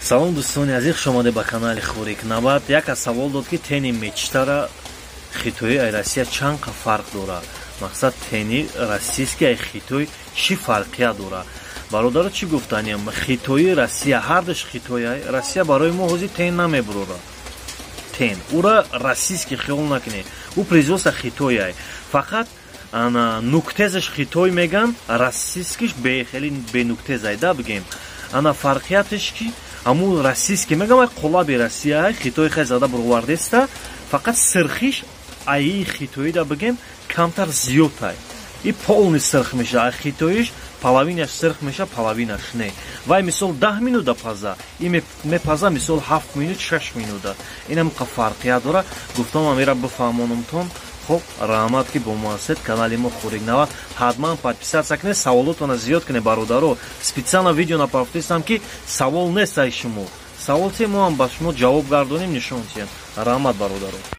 Салом, дӯстони азиз, хуш омадед ба канали Хӯрик Навад. Як аз савол дод, ки тени Мечтара хитои ай Россия чанд қа фарқ дорад? Мақсад, тени российский ай хитой чӣ фарқият дорад? Бародаро, чӣ гуфтаниям: хитои Россия ҳардаш хитои. Россия барои мо ҳозир тен намебурора. Тен ура российский хиёл накунед, ӯ производство хитояй, фақат ана нуктезаш хитой меган, российскиш хеле бенуктезай да. Бигем, ана фарқияташ, ки ҳамун российский мегам, ай қолаби Россия, хитой хай зада буровардеста, фақат сирхиш аи хитоида, бигем, камтар зиёдтай и полный сирх меша, ай хитоиш половинаш сирх меша, половинаш не. Вай, мисол, 10 минута паза, и мепаза, мисол, 7 минут, 6 минута. Инам қа фарқият дора. Гуфтам, амира бифаҳмонумтон. Хоб, раҳмат, ки бо мо ҳастед. Канали мо Хӯрик Нава, ҳатман подписаться кунед, саволотона зиёд кунед, бародаро. Специально видео напафтистам, ки савол нест ай шумо, савол те мо ҳам ба шумо ҷавоб гардонем, нишон тиҳем. Раҳмат, бародаро.